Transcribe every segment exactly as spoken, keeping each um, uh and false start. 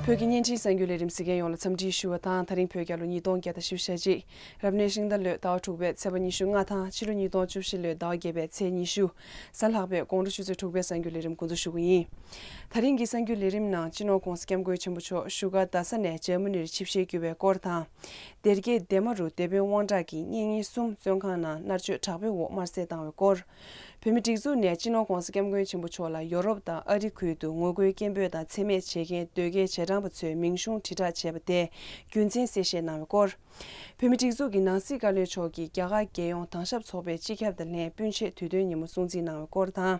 བོད་ཀྱི་བརྙན་འཕྲིན་གསར་འགྱུར་ལས་རིམ་གཟིགས་མཁན་ཡོངས་ལ་འཚམས་འདྲི་ཞུ་བ་དང་། ད་རིང་བོད་རྒྱལ་ལོ་ཉིས་སྟོང་བརྒྱ་དང་བཞི་བཅུ་ཞེ་གཅིག་རབ་གནས་ཤིང་རྟ་ལོའི་ཟླ་བ་དྲུག་པའི་ཚེས་པ་ཉི་ཤུ་ལྔ་དང་ཕྱི་ལོ་ཉིས་སྟོང་བཅུ་བཞི་ལོའི་ཟླ་བ་བརྒྱད་པའི་ཚེས་ཉི་ཤུ། གཟའ་ལྷག་པའི་དགོང་དྲོ་ཆུ་ཚོད་དྲུག་པའི་གསར་འགྱུར་ལས་རིམ་འགོ་འཛུགས་ཞུ་གི་ཡིན། ད་རིང་གི་གསར་འགྱུར་ལས་རིམ་ནང་སྤྱི་ནོར་༸གོང་ས་༸སྐྱབས་མགོན་ཆེན་པོ་མཆོག་བཞུགས་སྒར་རྡ་ས་ནས་འཇར་མ་ནི་རུ་ཆིབས་ཞལ་བསྒྱུར་བའི་སྐོར་དང་། སྡེ་དགེ་སྡེ་མ་རུ་དེད་དཔོན་དབང་གྲགས་ཀྱིས་གཉེན་ཉེ་གསུམ་བཙོན་ཁང་ནང་མནར་གཅོད་དྲག་པོའི་འོག་དམར་གསོད་བཏང་བའི་སྐོར། བོད་མིའི་སྒྲིག་འཛུགས་ནས་སྤྱི་ནོར་༸གོང་ས་༸སྐྱབས་མགོན་ཆེན་པོ་མཆོག་ལ་ཡོ་རོབ་དང་ཨ་རི་ཁུལ་དུ་ངོ་རྒོལ་སྐད་འབོད་དང་མཚན་སྨད་བྱེད་མཁན་དོལ་རྒྱལ་རྗེས་འབྲང་པ་ཚོས་མིང་གཞུང་དྲིལ་བསྒྲགས་བྱས་པ་དེ་རྒྱུ་མཚན་གསལ་བཤད་གནང་བའི་སྐོར། བོད་མིའི་སྒྲིག་འཛུགས་ཀྱི་ནང་སྲིད་བཀའ་བློན་མཆོག་གིས་རྒྱ་གར་རྒྱལ་ཡོངས་དྭང་ཞབས་ཚོགས་པའི་སྤྱི་ཁྱབ་དང་ལྷན་སྤུན་མཆེད་དུས་སྟོན་ཉིན་མོ་སྲུང་བརྩི་གནང་བའི་སྐོར་དང་།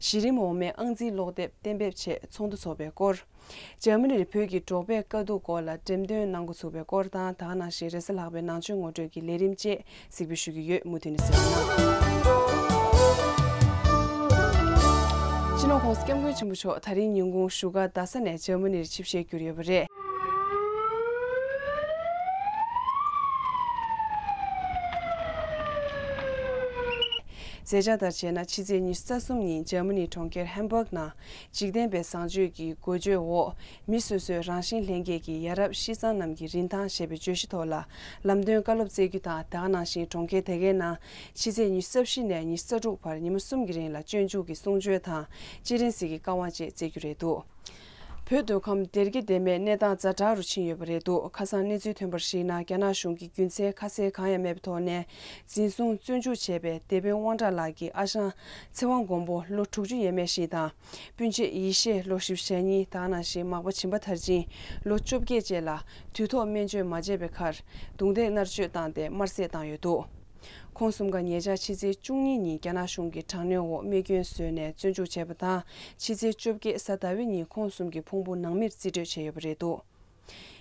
གཞི་རིམ་འོག་མའི་ཨང་རྩིས་ཀློག་དེབ་གཏན་འབེབས་ཆེད་ཚོགས་འདུ་འཚོགས་པའི་སྐོར། འཇར་མ་ནི་རུ་བོད་ཀྱི་འབྲོག་པའི་དཀའ་སྡུག་སྐོར་ལ་འགྲེམས་སྟོན་གནང་འགོ་ཚུགས་པའི་སྐོར་དང་། ད་ག་ནང་བཞིན་རེས་གཟའ་ལྷག་པའི་ནང་ཆོས་ངོ་སྤྲོད་ཀྱི་ལས་རིམ་བཅས་གཟིགས་འབུལ་ཞུ་གི་ཡོད། མུ་མཐུད་ནས་གཟིགས་རོགས་གནང་། སྤྱི་ནོར་༸གོང་ས་༸སྐྱབས་མགོན་ཆེན་པོ་མཆོག་ད་རིང་ཉིན་གུང་བཞུགས་སྒར་རྡ་ས་ནས་འཇར་མ་ནི་རུ་ཆིབས་ཞལ་བསྒྱུར་ཡོད་པ་རེད། མཛད་འཆར་ལྟར་བྱས་ན། ཕྱི་ཚེས་ཉི་ཤུ་རྩ་གསུམ་ཉིན་འཇར་མ་ནིའི་གྲོང་ཁྱེར་ཧམ་བྷག་ནང་འཇིག་རྟེན་པའི་བཟང་སྤྱོད་ཀྱི་འགོ་བརྗོད་འོག་མི་སོ་སོའི་རང་བཞིན་ལྷན་སྐྱེས་ཀྱི་ཡ་རབས་སྤྱི་བཏང་རྣམས་ཀྱི་རིན་ཐང་ཞེས་པའི་བརྗོད་གཞི་ཐོག་ལ་ལམ་སྟོན་བཀའ་སློབ་སྩལ་རྒྱུ་དང་། དེ་ག་ནང་བཞིན་གྲོང་ཁྱེར་དེ་གའི་ནང་ཕྱི་ཚེས་ཉི་ཤུ་རྩ་བཞི་ནས་ཉི་ཤུ་རྩ་དྲུག་བར་ཉིན་མོ་གསུམ་གྱི་རིང་ལ་སྤྱོད་འཇུག་གི་གསུང་ཆོས་དང་། སྤྱན་རས་གཟིགས་ཀྱི་བཀའ་དབང་བཅས་སྩལ་རྒྱུ་རེད་འདུག་བོད་མདོ་ཁམས་སྡེ་དགེ་སྡེ་མའི་གནས་སྟངས་ཛ་དྲག་རུ་ཕྱིན་ཡོད་པ་རེད་འདུག་ཁ་སང་གནས་ཚུལ་ཐོན་པར་གཞིགས་ན། རྒྱ་ནག་གཞུང་གིས་རྒྱུ་མཚན་ཁ་གསལ་གང་ཡང་མེད་པའི་ཐོག་ནས་འཛིན་བཟུང་བཙོན་འཇུག་བྱས་པའི་སྡེ་དཔོན་དབང་གྲགས་ལགས་ཀྱི་ཨ་ཞང་ཚེ་དབང་མགོན་པོ་ལོ་དྲུག་ཅུ་ཡས་མས་ཤིག་དང་། སྤུན་མཆེད་ཡེ་ཤེས་ལོ་བཞི་བཅུ་ཞེ་གཉིས། དེ་ག་ནང་བཞིན་མག་པ་བྱིན་པ་མཐར་ཕྱིན་ལོ་བཅོ་བརྒྱད་བཅས་ལ་དུས་ཐོག་སྨན་བཅོས་མ་བྱས་པའི་ཁར་རྡུང་རྡེག་མནར་གཅོད་བཏང་སྟེ་དམར་གསོད་བཏང་ཡོད་འདུག་ཁོང་གསུམ་ཀ་ཉེ་ཆར་ཕྱི་ཚེས་བཅུ་གཉིས་ཉིན་རྒྱ་ནག་གཞུང་གིས་དྲག་གནོན་འོག་རྨས་སྐྱོན་བཟོས་ནས་བཙོན་འཇུག་བྱས་པ་དང་། ཕྱི་ཚེས་བཅོ་བརྒྱད་གཟའ་ཟླ་བའི་ཉིན་ཁོང་གསུམ་གྱི་ཕུང་པོ་ནང་མིར་རྩིས་སྤྲོད་བྱས་ཡོད་པ་རེད་འདུག་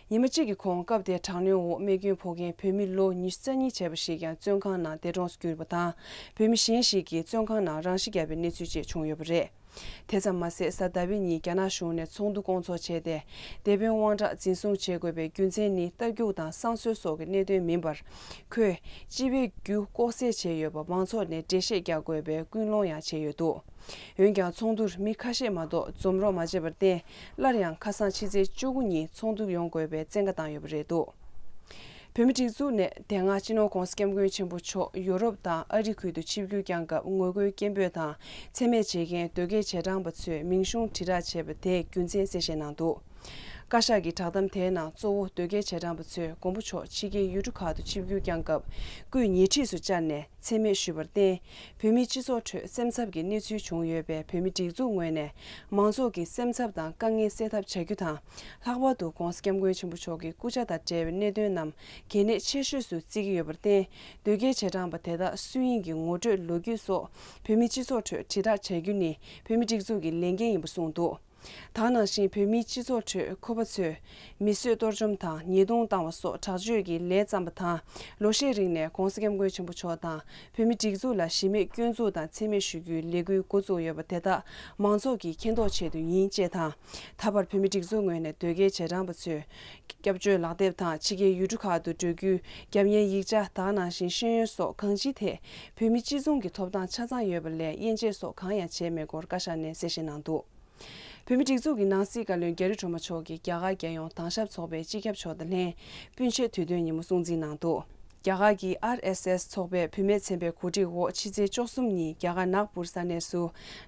ཉི་མ་གཅིག་གི་གོང་སྐབས་དེར་དྲག་གནོན་འོག་རྨས་སྐྱོན་ཕོག་མཁན་བོད་མི་ལོ་ཉི་ཤུ་རྩ་གཉིས་བྱས་པ་ཞིག་ཀྱང་བཙོན་ཁང་ནང་འདས་གྲོངས་སུ་གྱུར་པ་དང་། བོད་མི་གཞན་ཞིག་གིས་བཙོན་ཁང་ནང་རང་ཤི་བརྒྱབ་པའི་གནས་ཚུལ་བཅས་བྱུང་ཡོད་པ་རེད། དེ་ཙམ་མ་ཟད། གཟའ་ཟླ་བའི་ཉིན་རྒྱ་ནག་གཞུང་ནས་ཚོགས་འདུ་སྐོང་ཚོགས་བྱས་ཏེ། སྡེ་དཔོན་དབང་གྲགས་འཛིན་བཟུང་བྱེད་དགོས་པའི་རྒྱུ་མཚན་ནི་རྟ་རྒྱུག་དང་བསང་གསོལ་སོགས་ཀྱི་གནད་དོན་མིན་པར། ཁོས་སྤྱི་པའི་རྒྱུ་ལྐོག་ཟ་བྱས་ཡོད་པ་མང་ཚོགས་ནས་འགྲེལ་བཤད་རྒྱག་དགོས་པའི་སྐུལ་སློང་ཡང་བྱས་ཡོད་འདུག་འོན་ཀྱང་། ཚོགས་འདུར་མི་ཁ་ཤས་མ་གཏོགས་འཛོམས་རོགས་མ་བྱས་པར་བརྟེན། སླར་ཡང་ཁ་སང་ཕྱི་ཚེས་བཅུ་དགུ་ཉིན་ཚོགས་འདུ་ཡོང་དགོས་པའི་བཙན་བཀའ་བཏང་ཡོད་པ་རེད་འདུག་བོད་མིའི་སྒྲིག་འཛུགས་ནས་དེ་སྔ་སྤྱི་ནོར་༸གོང་ས་༸སྐྱབས་མགོན་ཆེན་པོ་མཆོག་ཡོ་རོབ་དང་ཨ་རི་ཁུལ་དུ་ཆིབས་བསྒྱུར་བསྐྱངས་སྐབས་ངོ་རྒོལ་སྐད་འབོད་དང་མཚན་སྨད་བྱེད་མཁན་དོལ་རྒྱལ་རྗེས་འབྲང་པ་ཚོས་མིང་གཞུང་དྲིལ་བསྒྲགས་བྱས་པ་དེས་རྒྱུ་མཚན་གསལ་བཤད་གནང་འདུག་བཀའ་ཤག་གི་བསྒྲགས་གཏམ་དེའི་ནང་གཙོ་བོ་དོལ་རྒྱལ་རྗེས་འབྲང་པ་ཚོས་མགོན་པོ་མཆོག་ཕྱི་རྒྱལ་ཡུལ་གྲུ་ཁག་ཏུ་ཆིབས་བསྒྱུར་བསྐྱངས་སྐབས་སྐུ་ཉེ་འཁྲིས་སུ་བཅར་ནས་མཚན་སྨད་ཞུས་པར་བརྟེན། བོད་མིའི་སྤྱི་ཚོགས་ཁྲོད་སེམས་འཚབ་ཀྱི་གནས་ཚུལ་བྱུང་ཡོད་པས། བོད་མིའི་སྒྲིག་འཛུགས་ངོས་ནས་མང་ཚོགས་ཀྱི་སེམས་འཚབ་དང་དཀའ་ངལ་སེལ་ཐབས་བྱ་རྒྱུ་དང་། ལྷག་པར་དུ་༸གོང་ས་༸སྐྱབས་མགོན་ཆེན་པོ་མཆོག་གི་སྐུ་ཕྱྭ་དང་འབྲེལ་བའི་གནད་དོན་རྣམས་གལ་གནད་ཆེ་ཤོས་སུ་བརྩི་གི་ཡོད་པར་བརྟེན། དོལ་རྒྱལ་རྗེས་འབྲང་པ་དེ་དག་སུ་ཡིན་གྱི་ངོ་སྤྲོད་ལོ་རྒྱུས་སོགས་བོད་མིའི་སྤྱི་ཚོགས་ཁྲོད་དྲིལ་བསྒྲགས་བྱ་རྒྱུ་ནི་བོད་མིའི་སྒྲིག་འཛུགས་ཀྱི་ལས་འགན་ཡིན་པ་གསུངས་འདུག་དེ་ནང་བཞིན་བོད་མིའི་སྤྱི་ཚོགས་ཁྲོད་ཁོ་པ་ཚོས་མི་གསོད་གཏོར་བཅོམ་དང་ཉེས་རྡུང་བཏང་བ་སོགས་དྲག་སྤྱོད་ཀྱི་ལས་བརྩམས་པ་དང་། ལོ་ཤས་རིང་ནས་༸གོང་ས་༸སྐྱབས་མགོན་ཆེན་པོ་མཆོག་དང་བོད་མིའི་སྒྲིག་འཛུགས་ལ་གཞི་མེད་སྐྱོན་འཛུགས་དང་མཚན་སྨད་ཞུ་རྒྱུའི་ལས་འགུལ་འགོ་བཙུགས་ཡོད་པ་དེ་དག་མང་ཚོགས་ཀྱིས་མཁྱེན་རྟོགས་ཆེད་དུ་ཡིན་ཅེས་དང་། ད་བར་བོད་མིའི་སྒྲིག་འཛུགས་ངོས་ནས་དོལ་རྒྱལ་རྗེས་འབྲང་པ་ཚོས་སྐྱབས་བཅོལ་ལག་དེབ་དང་ཕྱི་རྒྱལ་ཡུལ་གྲུ་ཁག་ཏུ་འགྲོ་རྒྱུའི་རྒྱབ་གཉེར་ཡིག་ཆ་དེ་ག་ནང་བཞིན་ཤེས་ཡོན་སོགས་གང་ཅིའི་ཐད་བོད་མི་སྤྱི་མཚུངས་ཀྱི་ཐོབ་ཐང་ཆ་ཚང་ཡོད་པ་ལས་དབྱེ་འབྱེད་སོགས་གང་ཡང་བྱས་མེད་སྐོར་བཀའ་ཤག་ནས་གསལ་བཤད་གནང་འདུག་བོད་མིའི་སྒྲིག་འཛུགས་ཀྱི་ནང་སྲིད་བཀའ་བློན་རྒྱ་རི་སྒྲོལ་མ་མཆོག་གིས་རྒྱ་གར་རྒྱལ་ཡོངས་དྭང་ཞབས་ཚོགས་པའི་སྤྱི་ཁྱབ་མཆོག་དང་ལྷན་སྤུན་མཆེད་དུས་སྟོན་ཉིན་མོ་སྲུང་བརྩི་གནང་འདུག་རྒྱ་གར་གྱི་ཨར་ཨེས་ཨེས་ཚོགས་པའི་བུད་མེད་ཚན་པའི་གོ་སྒྲིག་འོག་ཕྱི་ཚེས་བཅུ་གསུམ་ཉིན་རྒྱ་གར་ནག་པུར་ས་གནས་སུ་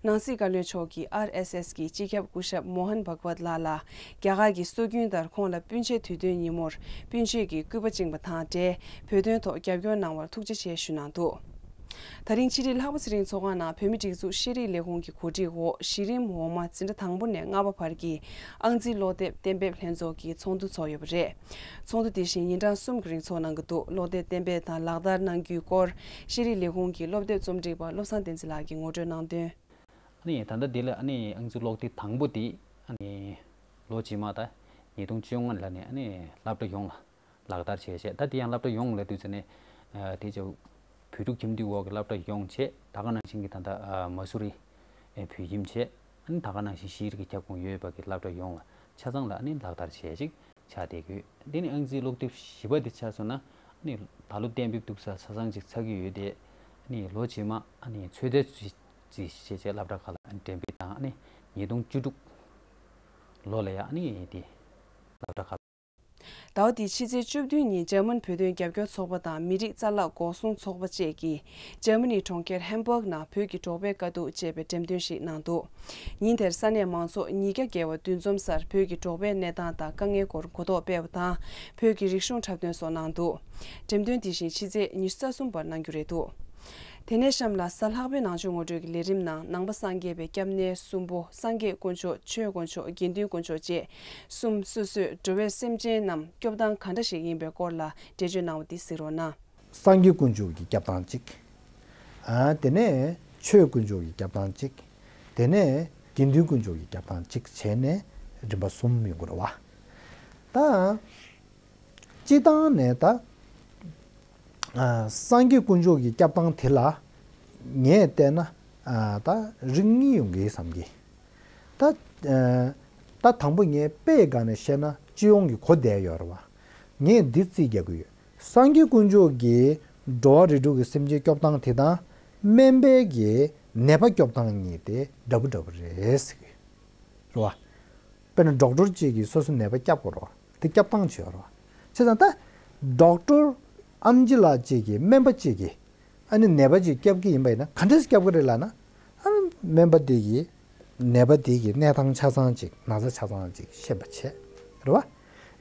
ནང་སྲིད་བཀའ་བློན་མཆོག་གིས་ཨར་ཨེས་ཨེས་ཀྱི་སྤྱི་ཁྱབ་སྐུ་ཞབས་མོ་ཧན་བྷག་ཝད་ལགས་ལ་རྒྱ་གར་གྱི་སྲོལ་རྒྱུན་ལྟར་ཁོང་ལ་སྤུན་མཆེད་དུས་སྟོན་ཉིན་མོར་སྤུན་མཆེད་ཀྱི་སྐུད་པ་བཅིངས་པ་དང་འབྲེལ་བོད་དོན་ཐོག་རྒྱབ་སྐྱོར་གནང་བར་ཐུགས་རྗེ་ཆེ་ཞུ་གནང་འདུག་ད་རིང་ཕྱི་དྲིལ་ལྷག་པ་ཚེ་རིང་ཚོགས་ཁང་ནང་བོད་མིའི་སྒྲིག་འཛུགས་ཤེས་རིག་ལས་ཁུངས་ཀྱི་གོ་སྒྲིག་འོག་གཞི་རིམ་འོག་མ་འཛིན་གྲྭ་དང་པོ་ནས་ལྔ་པ་བར་གྱི་ཨང་རྩིས་ཀློག་དེབ་གཏན་འབེབས་ལྷན་ཚོགས་ཀྱི་ཚོགས་འདུ་ཚོགས་ཡོད་པ་རེད། ཚོགས་འདུ་དེ་བཞིན་ཉིན་གྲངས་གསུམ་གྱི་རིང་ཚོགས་གནང་གི་འདུག་ཀློག་དེབ་གཏན་འབེབས་དང་ལག་བསྟར་གནང་རྒྱུའི་སྐོར་ཤེས་རིག་ལས་ཁུངས་ཀྱི་སློབ་དེབ་རྩོམ་སྒྲིག་པ་བློ་བཟང་བསྟན་འཛིན་ལགས་ཀྱིས་ངོ་སྤྲོད་གནང་དོན། ཨ་ནི་ད་ལྟ་འདི་ལ་ཨ་ནི་ཨང་རྩིས་ཀློག་དེབ་དང་པོ་དེ་ཨ་ནི་ལོ་རྗེས་མ་ད་ཉིས་སྟོང་བཅོ་ལྔ་ལ་ནི་ཨ་ནི་སློབ་གྲྭ་ཡོངས་ལ་ལག་བསྟར་བྱས་བྱས། ད་དེ་ཡང་སློབ་གྲྭ་ཡོངས་ལ་དུས་ཚོད་ནས་དེ་ཚོ་བོད་ཕྲུག་ཁྱིམ་སྡེ་འོག་གི་སློབ་གྲྭ་ཡོངས་བྱས། ད་ག་ནང་བཞིན་གྱི་ད་ལྟ་མ་སུ་རི་བོད་ཁྱིམ་བྱས། ཨ་ནི་ད་ག་ནང་བཞིན་ཤེས་རིག་གི་ཁྱབ་ཁོངས་ཡོད་པ་གི་སློབ་གྲྭ་ཡོངས་ལ་ཆ་ཚང་ལ་ཨ་ནི་ལག་བསྟར་བྱས་ཅིག་ཆགས་བསྡད་ཀྱི་ཡོད། འདི་ནི་ཨང་རྩིས་ཀློག་དེབ་བཞི་པ་འདི་ཆ་སོང་ན་ཨ་ནི་ད་ལོ་གཏན་འབེབས་འདུག་ས་ཆ་ཚང་ཅིག་ཚར་གྱི་ཡོད་དེ། ཨ་ནི་ལོ་རྗེས་མ་ཨ་ནི་ཚོད་ལྟ་ཅིག་བྱས་བྱས་སློབ་གྲྭ་ཁག་ལ་འགྲེམས་སྤེལ་དང་། ཨ་ནི་ཉིས་སྟོང་བཅུ་དྲུག་ལོ་ལ་ཡང་ཨ་ནི་དེ་ ཟླ་བ་འདིའི་ཕྱི་ཚེས་བཅུ་བདུན་ཉིན་འཇར་མན་བོད་དོན་རྒྱབ་སྐྱོར་ཚོགས་པ་དང་མི་རིགས་རྩ་བརླག་འགོག་སྲུང་ཚོགས་པ་བཅས་ཀྱིས་འཇར་མ་ནིའི་གྲོང་ཁྱེར་ཧེམ་བྷག་ནང་བོད་ཀྱི་འབྲོག་པའི་དཀའ་སྡུག་ཅེས་པའི་འགྲེམས་སྟོན་ཞིག་གནང་འདུག་ཉིན་དེར་ས་གནས་མང་ཚོགས་ཉིས་བརྒྱ་བརྒལ་བ་འདུ་འཛོམས་སར་བོད་ཀྱི་འབྲོག་པའི་གནས་སྟངས་དང་དཀའ་ངལ་སྐོར་གོ་རྟོགས་སྤེལ་བ་དང་བོད་ཀྱི་རིག་གཞུང་འཁྲབ་སྟོན་སོགས་གནང་འདུག་འགྲེམས་སྟོན་འདི་བཞིན་ཕྱི་ཚེས་ཉི་ཤུ་རྩ་གསུམ་བར་གནང་རྒྱུ་རེད་འདུག་དེ་ནས་གཤམ་ལ་གཟའ་ལྷག་པའི་ནང་ཆོས་ངོ་སྤྲོད་ཀྱི་ལས་རིམ་ནང་ནང་པ་སངས་རྒྱས་པའི་སྐྱབས་གནས་གསུམ་པོ་སངས་རྒྱས་དཀོན་མཆོག་ཆོས་དཀོན་མཆོག་དགེ་འདུན་དཀོན་མཆོག་བཅས་གསུམ་སོ་སོས་འགྲོ་བའི་སེམས་ཅན་རྣམས་སྐྱོབ་སྟངས་ག་འདྲ་ཞིག་ཡིན་པའི་སྐོར་ལ་འགྲེལ་བརྗོད་གནང་བ་འདི་གཟིགས་རོགས་གནང་། སངས་རྒྱས་དཀོན་མཆོག་གི་སྐྱབས་སྟངས་གཅིག་ཨ་དེ་ནས་ཆོས་དཀོན་མཆོག་གི་སྐྱབས་སྟངས་གཅིག་དེ་ནས་དགེ་འདུན་དཀོན་མཆོག་གི་སྐྱབས་སྟངས་གཅིག་བྱས་ནས་རིམ་པ་གསུམ་ཡོང་གི་རེད་བ། ད། སྤྱི་བཏང་ནས་ད། ཨ། སངས་རྒྱས་དཀོན་མཆོག་གི་སྐྱབས་སྟངས་དེ་ལ། ངས་བལྟས་ན། ཨ། ད་རིགས་གཉིས་ཡོང་གི་བསམ་གི། ད། ཨ། ད་དང་པོ་ངས་དཔེ་སྒང་ནས་བཤད་ན་སྤྱི་ཡོངས་ཀྱི་གོ་བསྡད་ཡོད་རེད་བ། ངས་འདི་རྩིས་རྒྱག་གི་ཡོད། སངས་རྒྱས་དཀོན་མཆོག་གིས་འགྲོ་བ་རིགས་དྲུག་གི་སེམས་ཅན་སྐྱོབ་སྟངས་དེ་དང་སྨན་པའི་གི་ནད་པ་སྐྱོབ་སྟངས་གཉིས་དེ་འདྲ་པོ་འདྲ་པོ་རེད་ཟེར་གི། རེད་བ། དཔེར་ན་ཌོག་ཊར་གཅིག་གིས་སོ་སོའི་ནད་པ་སྐྱོབ་དགོས་རེད་བ། དེ་སྐྱོབ་སྟངས་བྱེད་རོགས། བྱས་ཙང་ད། ཌོག་ཊར་ཨམ་ཆི་ལགས་གཅིག་གིས་སྨན་པ་གཅིག་གིས་ཨ་ནི་ནད་པ་གཅིག་སྐྱོབ་ཀྱི་ཡིན་པ་ཡིན་ན་ག་འདྲས་སྐྱོབ་ཀྱི་རེད་ལབ་ན། ཨ་ནི་སྨན་པ་དེ་གིས་ནད་པ་དེ་གི་གནས་སྟངས་ཆ་ཚང་གཅིག་ན་ཚ་ཆ་ཚང་གཅིག་ཤེས་པ་བྱས། རེད་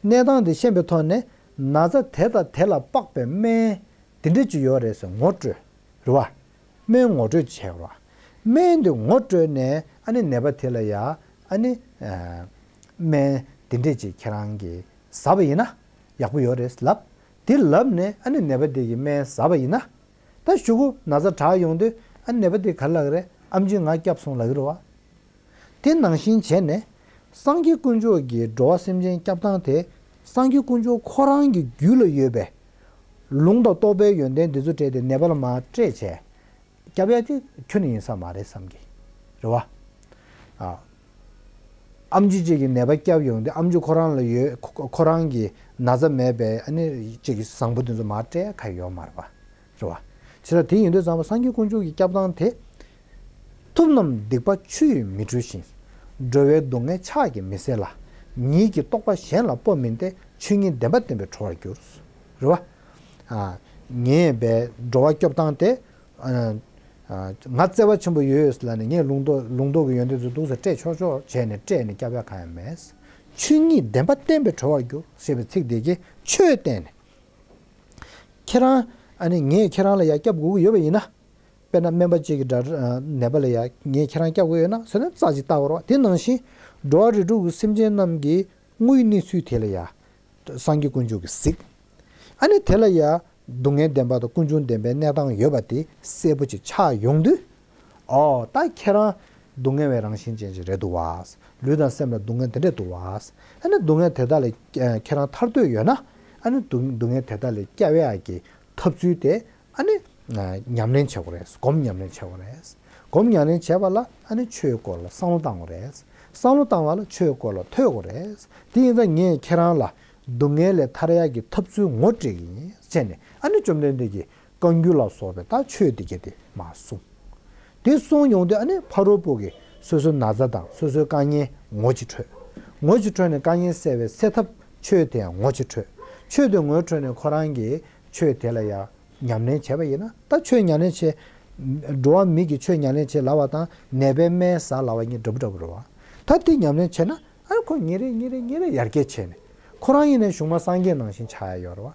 བ། གནས་སྟངས་དེ་ཤེས་པའི་ཐོག་ནས་ན་ཚ་དེ་དང་དེ་ལ་དཔག་པའི་སྨན་དེ་འདྲས་ཅིག་ཡོད་རེད་ཟེར་ངོ་སྤྲོད། རེད་བ། སྨན་ངོ་སྤྲོད་བྱས་རོགས། སྨན་དེ་ངོ་སྤྲོད་ནས་ཨ་ནི་ནད་པ་དེ་ལ་ཡ་ཨ་ནི་ཨ་སྨན་དེ་འདྲས་ཅིག་ཁྱེད་རང་གིས་ཟ་བ་ཡིན་ན་ཡག་པོ་ཡོད་རེད་ལབ། དེ་ལབ་ནས་ཨ་ནི་ནད་པ་དེ་གིས་སྨན་ཟ་བ་ཡིན་ན། ད་གཞུག་གུ་ན་ཚ་དྲག་ཡོང་དུས་ཨ་ནི་ནད་པ་དེ་ག་རེ་ལབ་ཀྱི་རེད། ཨམ་ཆི་ང་སྐྱོབ་སོང་ལབ་ཀྱི་རེད་བ། དེ་ནང་བཞིན་བྱས་ནས། སངས་རྒྱས་དཀོན་མཆོག་གིས་འགྲོ་བ་སེམས་ཅན་སྐྱོབ་སྟངས་དེ། སངས་རྒྱས་དཀོན་མཆོག་ཁོ་རང་གི་རྒྱུད་ལ་ཡོད་པའི། ལུང་དང་རྟོགས་པའི་ཡོན་ཏན་འདི་ཚོ་སྤྲད་དེ་ནད་པ་ལ་མར་སྤྲད་བྱས། སྐྱོབ་ཡ་དེ་ཁྱོན་ནས་ཡིན་ས་མ་རེད་བསམ་གི། རེད་བ། ཨ། ཨམ་ཆི་གཅིག་གིས་ནད་པ་སྐྱོབ་ཡོང་དུས་ཨམ་ཆི་ཁོ་རང་ལ་ཡོད་ཁོ་ཁོ་རང་གི་ན་ཚ་མེད་པའི་ཨ་ནི་གཅིག་གི་བཟང་པོ་དེ་ཚོ་མར་སྤྲད་ཡ་ག་ཡོད་མ་རེད་བ། རེད་བ། བྱས་ཙང་དེ་ཡིན་དུས་ཙམ་པ་སངས་རྒྱས་དཀོན་མཆོག་གི་སྐྱོབ་སྟངས་དེ། ཐུབ་རྣམས་སྡིག་པ་ཆུ་ཡིས་མི་འཁྲུ་ཞིང་། འགྲོ་བའི་སྡུག་བསྔལ་ཕྱག་གིས་མི་སེལ་ལ། ཉིད་ཀྱི་རྟོགས་པ་གཞན་ལ་སྤོ་མིན་ཏེ། ཆོས་ཉིད་བདེན་པ་བསྟན་པས་གྲོལ་བར་འགྱུར། རེད་བ། ཨ། ངས་བས་འགྲོ་བ་སྐྱོབ་སྟངས་དེ། ཨ། ཨ། ང་བརྩེ་བ་ཆེན་པོ་ཡོད་ལབ་ནས་ངས་ལུང་རྟོགས་ལུང་རྟོགས་ཀྱི་ཡོན་ཏན་ཚོ་འདུག་སེ་སྤྲད་ཆོག་ཆོག་བྱས་ནས་སྤྲད་ནས་སྐྱོབ་ཡ་གང་ཡང་མེད། ཆོས་ཉིད་བདེན་པ་བསྟན་པས་གྲོལ་བར་འགྱུར་ཞེས་པའི་ཚིག་དེ་གིས་ཆོས་བསྟན་ནས། ཁྱེད་རང་ཨ་ནི་ངས་ཁྱེད་རང་ལ་ཡ་སྐྱབས་དགོས་ཀྱི་ཡོད་པ་ཡིན་ན། དཔེར་ན་སྨན་པ་གཅིག་གིས་དགྲ་ཨ་ནད་པ་ལ་ཡ་ངས་ཁྱེད་རང་སྐྱབས་དགོས་ཡོད་ན་ཟེར་ན་རྩ་ཅིག་ལྟ་བར་བ་དེ་ནང་བཞིན་འགྲོ་བ་རིགས་དྲུག་གི་སེམས་ཅན་རྣམས་ཀྱི་དངོས་ཡོད་གནས་ཚུལ་དེ་ལ་ཡ་སངས་རྒྱས་དཀོན་མཆོག་གིས་གཟིགས། ཨ་ནི་དེ་ལ་ཡ་སྡུག་བསྔལ་བདེན་པ་དང་ཀུན་འབྱུང་བདེན་པའི་གནས་སྟངས་ཡོད་པ་དེ་གསལ་པོ་ཅིག་ཆགས་ཡོང་དུས། ཨོ་ད་ཁྱེད་རང་སྡུག་བསྔལ་བའི་རང་བཞིན་ཅན་ཅིག་རེད་འདུག་བ། ལུས་དང་སེམས་ལ་སྡུག་བསྔལ་དེ་འདྲས་འདུག་བ། ཨ་ནི་སྡུག་བསྔལ་དེ་དག་ལས་ཁྱེད་རང་ཐར་འདོད་ཡོད་ན། ཨ་ནི་སྡུག་སྡུག་བསྔལ་དེ་དག་ལས་སྐྱོབ་ཡག་གི་ཐབས་ཚུལ་དེ་ཨ་ནི་ཉམས་ལེན་བྱེད་དགོས་རེད། སྒོམ་ཉམས་ལེན་བྱེད་དགོས་རེད། སྒོམ་ཉམས་ལེན་བྱེད་པ་ལ་ཨ་ནི་ཆོས་སྐོར་ལ་བསམ་བློ་བཏང་དགོས་རེད། བསམ་བློ་བཏང་བ་ལ་ཆོས་སྐོར་ལ་ཐོས་དགོས་རེད། དེ་ཡིན་ཙང་ངས་ཁྱེད་རང་ལ་སྡུག་བསྔལ་ལས་ཐར་ཡག་གི་ཐབས་ཚུལ་ངོ་སྤྲད་ཀྱི་ཡིན་ཟེར་ནས་ཨ་ནི་བཅོམ་ལྡན་འདས་ཀྱིས། བཀའ་འགྱུར་ལ་སོགས་པའི་ད་ཆོས་དེ་གས་དེ་མར་གསུངས། དེ་གསུངས་ཡོང་དུས་ཨ་ནི་ཕ་རོལ་པོ་གིས་སོ་སོའི་ན་ཚ་དང་སོ་སོའི་དཀའ་ངལ་ངོ་ཅིག་འཕྲོད། ངོ་ཅིག་འཕྲོད་ནས་དཀའ་ངལ་སེལ་བའི་སེལ་ཐབས་ཆོས་དེ་ཡང་ངོ་ཅིག་འཕྲོད། ཆོས་དེ་ངོ་འཕྲོད་ནས་ཁོ་རང་གིས་ཆོས་དེ་ལ་ཡང་ཉམས་ལེན་བྱས་པ་ཡིན་ན་ད་ཆོས་ཉམས་ལེན་བྱེད། འགྲོ་བ་མི་གིས་ཆོས་ཉམས་ལེན་བྱེད་ལབ་པ་དང་ནད་པས་སྨན་ཟ་ལབ་པ་གཉིས་འདྲ་པོ་འདྲ་པོ་རེད་བ། ད་དེ་ཉམས་ལེན་བྱས་ན་ཨ་ཁོ་ཉིན་རེ་ཉིན་རེ་ཉིན་རེ་ཡར་རྒྱས་བྱས་ནས་ཁོ་རང་ཡིན་ནའི་གཞུག་མ་སངས་རྒྱས་ནང་བཞིན་ཆགས་ཡ་ཡོད་རེད་བ།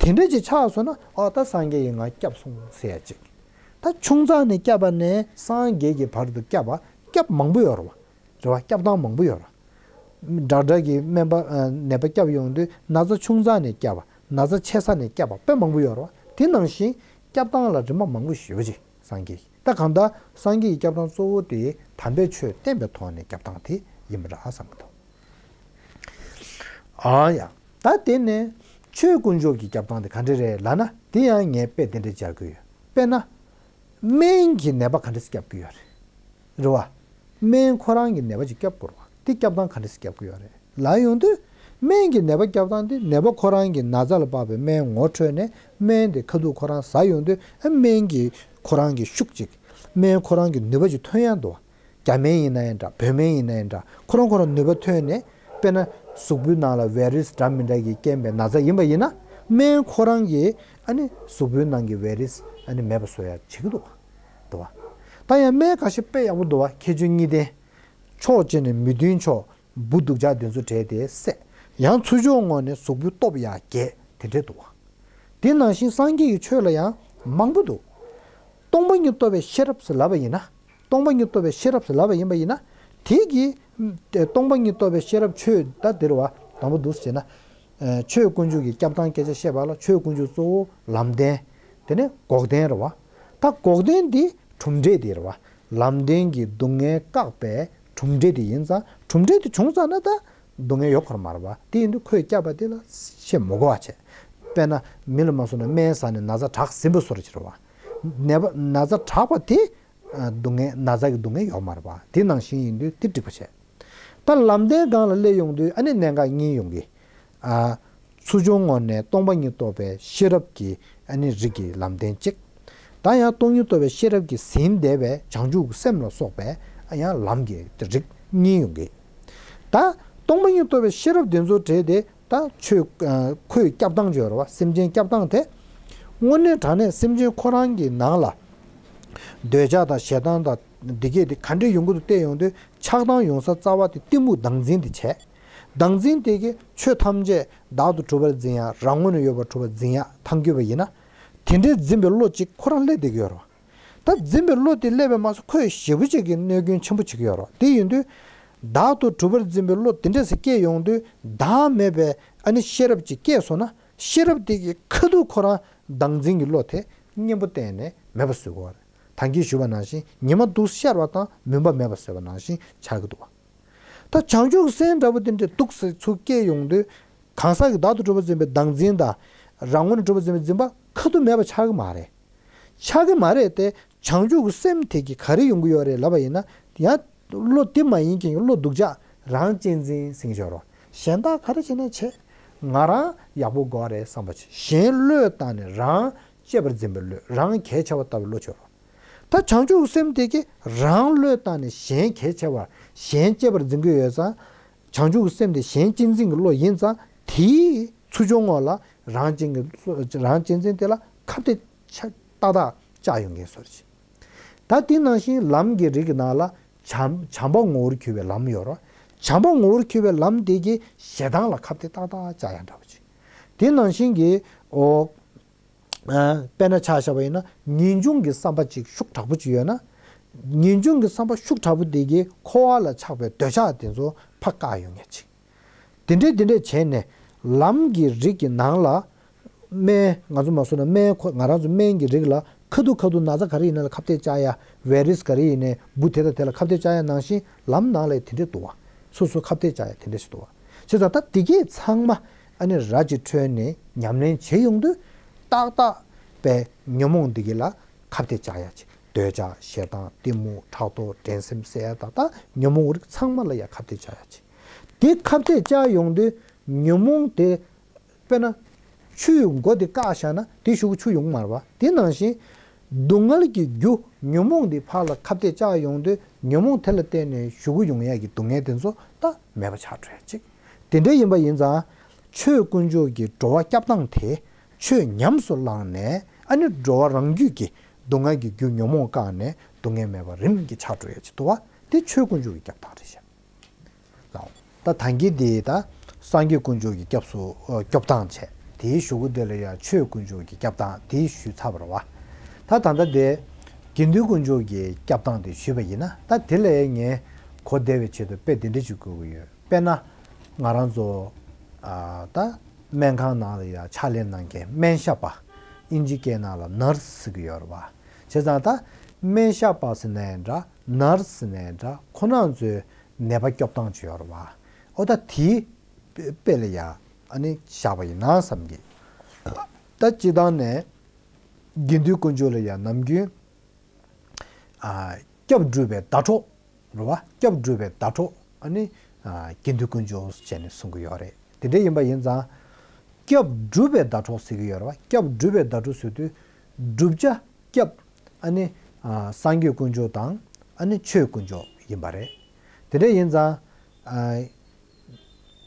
དེ་འདྲ་ཅིག་ཆགས་སོང་ན་ཨོ་ད་སངས་རྒྱས་ཀྱིས་ང་སྐྱབས་སོང་ཟེར་ཡ་ཅིག་ད་ཆུང་ཙག་ནས་སྐྱབས་པ་ནས་སངས་རྒྱས་ཀྱི་བར་དུ་སྐྱབས་པ་སྐྱབས་མང་པོ་ཡོད་རེད་བ། རེད་བ། སྐྱབས་སྟངས་མང་པོ་ཡོད་རེད། དྲག་དྲག་གི་སྨན་པ་ཨ་ནད་པ་སྐྱབས་ཡོང་དུས་ན་ཚ་ཆུང་ཙག་ནས་སྐྱབས་པ་ན་ཚ་ཆེ་ས་ནས་སྐྱབས་པ་དཔེ་མང་པོ་ཡོད་རེད་བ། དེ་ནང་བཞིན་སྐྱབས་སྟངས་ལ་རིམ་པ་མང་པོ་ཞེ་པོ་ཅིག་སངས་རྒྱས་ཀྱིས། ད་གང་ལྟར་སངས་རྒྱས་ཀྱི་སྐྱབས་སྟངས་གཙོ་བོ་དེ་དམ་པའི་ཆོས་བསྟན་པའི་ཐོག་ནས་སྐྱབས་སྟངས་དེ་ཡིན་པ་འདྲ་བསམ་གྱི་འདུག་ཨ་ཡ། ད་དེ་ནས་ཆོས་དཀོན་མཆོག་གི་སྐྱབས་སྟངས་དེ་ག་འདྲ་རེད་ལབ་ན་དེ་ཡང་ངས་དཔེ་དེ་འདྲ་སྦྱར་གྱི་ཡོད། དཔེར་ན། སྨན་གྱིས་ནད་པ་ག་འདྲ་སྐྱོབ་ཀྱི་ཡོད་རེད། རེད་བ། སྨན་ཁོ་རང་གིས་ནད་པ་ཅིག་སྐྱོབ་དགོས་རེད་བ། དེ་སྐྱོབ་སྟངས་ག་འདྲ་སྐྱོབ་ཀྱི་ཡོད་རེད་ལབ་ཡོང་དུས། སྨན་གྱིས་ནད་པ་སྐྱོབ་སྟངས་དེ་ནད་པ་ཁོ་རང་གི་ན་ཚ་ལ་དཔག་པའི་སྨན་ངོ་འཕྲོད་ནས་སྨན་དེ་ཁ་ཐུག་ཁོ་རང་ཟ་ཡོང་དུས་ཨ་སྨན་གྱིས་ཁོ་རང་གི་ཤུགས་ཅིག་སྨན་ཁོ་རང་གི་ནུས་པ་ཅིག་ཐོན་ཡ་འདུག་བ། རྒྱ་སྨན་ཡིན་ན་ཡང་འདྲ་བོད་སྨན་ཡིན་ན་ཡང་འདྲ་ཁོ་རང་ཁོ་རང་ནུས་པ་ཐོན་ནས་དཔེར་ན་ གཟུགས་པོའི་ནང་ལ་བའི་རུས་འདྲ་མི་འདྲ་གིས་རྐྱེན་པས་ན་ཚ་ཡིན་པ་ཡིན་ན། སྨན་ཁོ་རང་གིས་ཨ་ནི་གཟུགས་པོའི་ནང་གི་བའི་རུས་ཨ་ནི་མེད་པ་བཟོ་ཡ་བྱེད་ཀྱི་འདུག་བ། འདུག་བ། ད་ཡང་སྨན་འགའ་ཤས་དཔེ་ཡག་པོ་འདུག་བ། མཁས་བཙུན་གཉིས་ལྡན། མཆོག་བཅས་ནས་མི་མཐུན་ཕྱོགས། འབུ་སྡུག་ཅག་འདི་ཚོ་བྲལ་ཏེ་བསད། ཡང་ཚུར་ཕྱོགས་ངོས་ནས་གཟུགས་པོའི་སྟོབས་ཡར་རྒྱས། དེ་འདྲས་འདུག་བ། དེ་ནང་བཞིན་སངས་རྒྱས་ཀྱི་ཆོས་ལ་ཡང་མང་པོ་འདུག་སྟོང་པ་ཉིད་རྟོགས་པའི་ཤེས་རབ་ཟེར་ལབ་པ་ཡིན་ན། སྟོང་པ་ཉིད་རྟོགས་པའི་ཤེས་རབ་ཟེར་ལབ་པ་ཡིན་པ་ཡིན་ན། དེ་གི་སྟོང་པ་ཉིད་རྟོགས་པའི་ཤེས་རབ་ཆོས་ད་འདིར་བ་དང་པོ་འདུག་ཟེར་ན། ཆོས་དཀོན་མཆོག་གི་སྐྱབས་དང་སྐད་ཆ་བཤད་པ་ལ། ཆོས་དཀོན་མཆོག་གཙོ་བོ་ལམ་བདེན། དེ་ནས་འགོག་བདེན་རེད་བ། ད་འགོག་བདེན་འདི་གྲུབ་འབྲས་དེ་རེད་བ། ལམ་བདེན་གྱི་སྡུག་བསྔལ་བཀག་པའི་གྲུབ་འབྲས་དེ་ཡིན་ཙང་། གྲུབ་འབྲས་དེ་བྱུང་ཙང་ན་ད་སྡུག་བསྔལ་ཡོད་ཁོ་ར་མ་རེད་བ། དེ་ཡིན་དུས་ཁོས་བསྐྱབས་པ་དེ་ལ་བཤད་མི་དགོས་པ་བྱས། དཔེར་ན་མི་ལ་མ་སོང་ན་སྨན་ཟ་ནས་ན་ཚ་དྲག་ཟིན་པའི་བཟོ་འདྲ་ཅིག་རེད་བ། ནད་པ་ན་ཚ་དྲག་པ་དེ་སྡུག་བསྔལ། ན་ཚ་གི་སྡུག་བསྔལ་ཡོད་མ་རེད་བ། དེ་ནང་བཞིན་ཡིན་དུས་དེ་འགྲིག་པ་བྱས། ད་ལམ་བདེན་སྒང་ལ་སླེབས་ཡོང་དུས་ཨ་ནི་གནད་འགག་གཉིས་ཡོང་གི། ཨ། ཚུར་ཕྱོགས་ངོས་ནས་སྟོང་པ་ཉིད་རྟོགས་པའི་ཤེས་རབ་ཀྱི་ཨ་ནི་རིགས་ཀྱི་ལམ་བདེན་གཅིག་ད་ཡང་སྟོང་ཉིད་རྟོགས་པའི་ཤེས་རབ་ཀྱིས་ཟིན་བསྡད་པའི་བྱང་ཆུབ་ཀྱི་སེམས་ལ་སོགས་པའི་ཡང་ལམ་གྱི་རིགས་གཉིས་ཡོང་གི། ད་སྟོང་པ་ཉིད་རྟོགས་པའི་ཤེས་རབ་དེ་ཚོ་བྲལ་ཏེ། ད་ཆོས། ཨ། ཁོའི་སྐྱབས་དང་སྦྱོར་བ། སེམས་ཅན་སྐྱབས་དང་དེ། དངོས་གནས་དྲང་གནས་སེམས་ཅན་ཁོ་རང་གི་ནང་ལ་འདོད་ཆགས་དང་ཞེ་སྡང་དང་འདི་གས་དེ་ག་འདྲས་ཡོང་གི་འདུག་བལྟས་ཡོང་དུས། ཆགས་སྡང་ཡོང་ས་རྩ་བ་དེ་གཏི་མུག་བདག་འཛིན་དེ་བྱས། བདག་འཛིན་དེ་གིས་ཆོས་ཐམས་ཅད་བདག་ཏུ་གྲུབ་པར་འཛིན་ཡ། རང་ངོས་ནས་ཡོད་པར་གྲུབ་པར་འཛིན་ཡ་ཐང་རྒྱུ་བ་ཡིན་ན། དེ་འདྲས་འཛིན་པའི་བློ་གཅིག་ཁོ་རང་སླེབས་བསྡད་ཀྱི་ཡོད་རེད་བ། ད་འཛིན་པའི་བློ་དེ་སླེབས་པས་མ་ཚད་ཁོས་ཞེ་པོ་ཅིག་གི་གནོད་སྐྱོན་ཆེན་པོ་བྱེད་ཀྱི་ཡོད་རེད། དེ་ཡིན་དུས། བདག་ཏུ་གྲུབ་པར་འཛིན་པའི་བློ་དེ་འདྲས་སེ་སྐྱེས་ཡོང་དུས། བདག་མེད་པའི་ཨ་ནི་ཤེས་རབ་ཅིག་སྐྱེས་སོང་ན། ཤེས་རབ་དེ་གིས་ཁ་ཐུག་ཁོ་རང་བདག་འཛིན་གྱི་བློ་དེ་གཉེན་པོ་གཏན་ནས་མེད་པ་བཟོ་དགོས་པ་རེད། ད་གིན་ཞུས་པ་ནང་བཞིན་ཉི་མ་འདུག་ཤར་བ་དང་མུན་པ་མེད་པ་བཟོས་པ་ནང་བཞིན་ཆགས་ཀྱི་འདུག་བ། ད་བྱང་ཆུབ་སེམས་འདྲ་པོ་དེ་འདྲས་འདུག་སེ་ཚུར་སྐྱེས་ཡོང་དུས། གང་ཟག་གི་བདག་ཏུ་གྲུབ་པར་འཛིན་པའི་བདག་འཛིན་དང་། རང་ངོས་ནས་གྲུབ་པར་འཛིན་པའི་འཛིན་པ་ཁ་ཐུག་མེད་པ་ཆགས་ཀྱི་མ་རེད། ཆགས་ཀྱི་མ་རེད་དེ། བྱང་ཆུབ་ཀྱི་སེམས་དེ་གིས་ག་རེ་ཡོང་གི་ཡོད་རེད་ལབ་པ་ཡིན་ན། ཡང་བློ་དེ་མ་ཡིན་མཁན་གྱི་བློ་སྡུག་ཅག་རང་གཅེས་འཛིན་ཟེར་གྱི་ཡོད་རེད། གཞན་དག་ག་རེ་བྱས་ན་བྱས། ང་རང་ཡག་པོ་དགོས་རེད་བསམ་པ་བྱས། གཞན་བློས་བཏང་ནས་རང་གཅེས་པར་འཛིན་པའི་བློ། རང་གལ་ཆེ་བ་ལྟ་བུའི་བློ་བྱེད་རོགས། ད་བྱང་ཆུབ་ཀྱི་སེམས་དེ་གིས་རང་བློས་བཏང་ནས་གཞན་གལ་ཆེ་བ། གཞན་གཅེས་པར་འཛིན་གྱི་ཡོད་ཙང་། བྱང་ཆུབ་ཀྱི་སེམས་དེ་གཞན་གཅེས་འཛིན་གྱི་བློ་ཡིན་ཙང་། དེའི་ཚུར་ཕྱོགས་ངོས་ལ་རང་གཅེས་ཀྱི། རང་གཅེས་འཛིན་དེ་ལ་ཁ་གཏད་ཆ་ཏག་ཏག་བཅག་ཡོང་མཁན་བཟོ་འདྲ་ཅིག་ད་དེ་ནང་བཞིན་ལམ་གྱི་རིགས་ཀྱི་ནང་ལ་བྱམས། བྱམས་པ་ངོ་བོར་གྱུར་པའི་ལམ་ཡོད་རེད། བྱམས་པ་ངོ་བོར་གྱུར་པའི་ལམ་དེ་གིས་ཞེ་སྡང་ལ་ཁ་གཏད་ཏག་ཏག་བཅག་ཡ་འདྲ་པོ་ཅིག་དེ་ནང་བཞིན་གྱི། ཨོ། ཨ། དཔེར་ན་ཆ་བཞག་པ་ཡིན་ན། ངེས་འབྱུང་གི་བསམ་པ་ཅིག་ཤུགས་དྲག་པོ་ཅིག་ཡོད་ན། ངེས་འབྱུང་གི་བསམ་པ་ཤུགས་དྲག་པོ་དེ་གིས་འཁོར་བ་ལ་ཆགས་པའི་འདོད་ཆགས་དེ་ཚོ་ཕར་བཀག་ཡོང་མཁན་ཅིག་དེ་འདྲས་དེ་འདྲས་བྱས་ནས། ལམ་གྱི་རིགས་ཀྱི་ནང་ལ། སྨན། ང་ཚོ་མ་སོང་ན་སྨན་ཁོ། ང་རང་ཚོ་སྨན་གྱི་རིགས་ལ་ཁ་ཐུག་ཁ་ཐུག་ན་ཚ་ག་རེ་ཡིན་ན་ལ་ཁ་གཏད་བཅག་ཡ། བའི་རུས་ག་རེ་ཡིན་ནའི་འབུ་དེ་དང་དེ་ལ་ཁ་གཏད་བཅག་ཡ་ནང་བཞིན། ལམ་ནང་ལ་དེ་འདྲས་འདུག་བ། སོ་སོ་ཁ་གཏད་བཅག་ཡ་དེ་འདྲས་ཞིག་འདུག་བ། བྱས་ཙང་ད་དེ་གས་ཚང་མ་ཨ་ནི་ར་ཅིག་འཕྲོད་ནས་ཉམས་ལེན་བྱེད་ཡོང་དུས། ཏག་ཏག་པའི་ཉོན་མོངས་འདི་གས་ལ་ཁ་གཏད་བཅག་ཡ་ཅིག་འདོད་ཆགས། ཞེ་སྡང་། གཏི་མུག་ཕྲག་དོག་འགྲན་སེམས་ཟེར་ཡ་ད་ལྟ་ཉོན་མོངས་རིགས་ཚང་མ་ལ་ཡ་ཁ་གཏད་བཅག་ཡ་ཅིག་དེ་ཁ་གཏད་བཅག་ཡོང་དུས་ཉོན་མོངས་དེ། དཔེར་ན། ཆུའི་མགོ་དེ་བཀག་བཞག་ན་དེའི་གཞུག་གུ་ཆུ་ཡོང་གི་མ་རེད་པ། དེ་ནང་བཞིན། སྡུག་བསྔལ་གྱི་རྒྱུ་ཉོན་མོངས་དེ་ཕར་ལ་ཁ་གཏད་བཅག་ཡོང་དུས། ཉོན་མོངས་དེ་ལ་བརྟེན་ནས་གཞུག་གུ་ཡོང་ཡ་གི་སྡུག་བསྔལ་དེ་ཚོ་ད་མེད་པ་ཆགས་འགྲོ་ཡ་ཅིག་དེ་འདྲ་ཡིན་པ་ཡིན་ཙང་། ཆོས་དཀོན་མཆོག་གི་འགྲོ་བ་སྐྱབས་སྟངས་དེ། ཆོས་ཉམས་སུ་བླངས་ནས། ཨ་ནི་འགྲོ་བ་རང་རྒྱུད་ཀྱི་སྡུག་བསྔལ་གྱི་རྒྱུ་ཉོན་མོངས་བཀག་ནས་སྡུག་བསྔལ་མེད་པ་རིམ་གྱིས་ཆགས་འགྲོ་ཡ་ཅིག་འདུག་བ། དེ་ཆོས་དཀོན་མཆོག་གི་སྐྱབས་སྟངས་རེད་ཤག་ལའོ། ད་ད་གིན་དེ་ད་སངས་རྒྱས་དཀོན་མཆོག་གི་སྐྱབས་སུ། ཨ། སྐྱོབ་སྟངས་བྱས། དེའི་གཞུག་གུ་དེ་ལ་ཡང་ཆོས་དཀོན་མཆོག་གི་སྐྱོབ་སྟངས་དེ་ཞུས་ཚར་བ་རེད་བ། ད་ད་ལྟ་དེ་དགེ་འདུན་དཀོན་མཆོག་གི་སྐྱོབ་སྟངས་དེ་ཞུས་པ་ཡིན་ན། ད་དེ་ལ་ངས་གོ་བདེ་བའི་ཆེད་དུ་དཔེ་དེ་འདྲ་ཞིག་བཀོད་ཀྱི་ཡོད། དཔེར་ན། ང་རང་ཚོ། ཨ། ད་སྨན་ཁང་ནང་ལ་ཡང་ཕྱག་ལས་གནང་མཁན་སྨན་ཞབས་པ། ཨིན་ཇི་སྐད་ནང་ལ་ནར་སི་ཟེར་གྱི་ཡོད་རེད་བ། བྱས་ཙང་ད་སྨན་ཞབས་པ་ཟེར་ནའི་འདྲ། ནར་སི་ཟེར་ནའི་འདྲ། ཁོ་རང་ཚོའི་ནད་པ་སྐྱོབ་སྟངས་ཅིག་ཡོད་རེད་བ། ཨོ། ད་དེའི་དཔེ་ལ་ཡ་ཨ་ནི་བཞག་པ་ཡིན་ན་བསམ་གི། ད་སྤྱིར་བཏང་ནས་དགེ་འདུན་དཀོན་མཆོག་ལ་ཡ་ནམ་རྒྱུན། ཨ། སྐྱབས་སྒྲུབ་པའི་ཟླ་གྲོགས་རེད་བ། སྐྱབས་སྒྲུབ་པའི་ཟླ་གྲོགས། ཨ་ནི། ཨ། དགེ་འདུན་དཀོན་མཆོག་བྱས་ནས་གསུང་གི་ཡོད་རེད། དེ་འདྲ་ཡིན་པ་ཡིན་ཙང་། སྐྱབས་སྒྲུབ་པའི་ཟླ་གྲོགས་ཟེར་གྱི་ཡོད་རེད་བ། སྐྱབས་སྒྲུབ་པའི་ཟླ་གྲོགས་ཟེར་དུས། བསྒྲུབ་བྱ་སྐྱབས། ཨ་ནི། ཨ། སངས་རྒྱས་དཀོན་མཆོག་དང་། ཨ་ནི་ཆོས་དཀོན་མཆོག་ཡིན་པ་རེད། དེ་འདྲ་ཡིན་ཙང་། ཨ།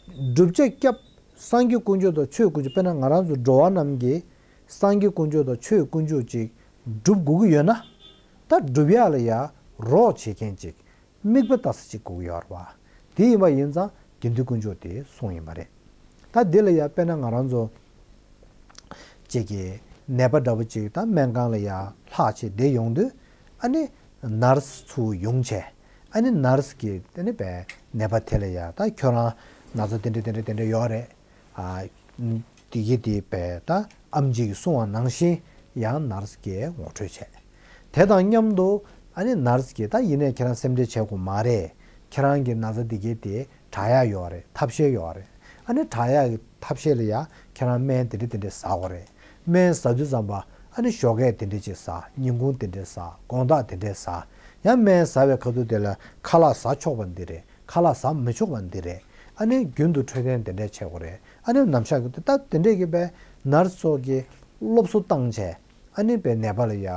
བསྒྲུབ་བྱ་སྐྱབས། སངས་རྒྱས་དཀོན་མཆོག་དང་ཆོས་དཀོན་མཆོག། དཔེར་ན་ང་རང་ཚོ་འགྲོ་བ་རྣམས་ཀྱིས་སངས་རྒྱས་དཀོན་མཆོག་དང་ཆོས་དཀོན་མཆོག་ཅིག་སྒྲུབ་དགོས་ཀྱི་ཡོད་ན། ད་སྒྲུབ་ཡག་ལ་ཡ་རོགས་བྱེད་མཁན་ཅིག་དམིགས་པ་ལྟ་ས་ཅིག་དགོས་ཀྱི་ཡོད་རེད་བ། དེ་ཡིན་པ་ཡིན་ཙང་དགེ་འདུན་དཀོན་མཆོག་དེ་གསུངས་ཡིན་པ་རེད། ད་འདི་ལ་ཡ་དཔེར་ན་ང་རང་ཚོ་ཅིག་གི་ནད་པ་འདྲ་པོ་ཅིག་ད་སྨན་ཁང་ལ་ཡ་ལྷག་བྱས་བསྡད་ཡོང་དུས། ཨ་ནི་ནར་སི་ཚུར་ཡོང་བྱས། ཨ་ནི་ནར་སི་གིས་ཨ་ནི་བས་ནད་པ་དེ་ལ་ཡ་ད་ཁྱོད་རང་ན་ཚ་དེ་འདྲ་དེ་འདྲ་དེ་འདྲ་ཡོད་རེད། ཨ། དེ་གི་དེ་བས་ད་ཨེམ་ཆི་གིས་གསུངས་པ་ནང་བཞིན་ཡང་ནར་སི་གིས་ངོ་སྤྲོད་བྱས། དེ་དང་མཉམ་དུ་ཨ་ནི་ནར་སི་གིས་ད་ཡིན་ནའི་ཁྱེད་རང་སེམས་ཁྲལ་བྱེད་དགོས་མ་རེད། ཁྱེད་རང་གི་ན་ཚ་དེ་གའི་དེ་དྲག་ཡག་ཡོད་རེད། ཐབས་ཤེས་ཡོད་རེད། ཨ་ནི་དྲག་ཡག་གི་ཐབས་ཤེས་ལ་ཡ་ཁྱེད་རང་སྨན་དེ་འདྲ་དེ་འདྲ་ཟ་དགོས་རེད། སྨན་ཟ་དུས་ཙམ་པ་ཨ་ནི་ཞོགས་ཀས་དེ་འདྲ་ཅིག་ཟ། ཉིན་གུང་དེ་འདྲ་ཟ། དགོང་དག་དེ་འདྲ་ཟ། ཡང་སྨན་ཟ་བའི་ཁ་ཐུག་དེ་ལ་ཁ་ལག་ཟ་ཆོག་པ་འདི་རེད། ཁ་ལག་ཟ་མི་ཆོག་པ་འདི་རེད། ཨ་ནི་རྒྱུན་དུ་འཕྲོད་བསྟེན་དེ་འདྲ་བྱེད་དགོས་རེད། ཨ་ནི་ནམ་ཞག་གི་ད་དེ་འདྲས་ཀྱི་པའི་ནར་སི་ཚོ་གི་སློབ་གསོ་བཏང་བྱས། ཨ་ནི་པའི་ནད་པ་ལ་ཡ་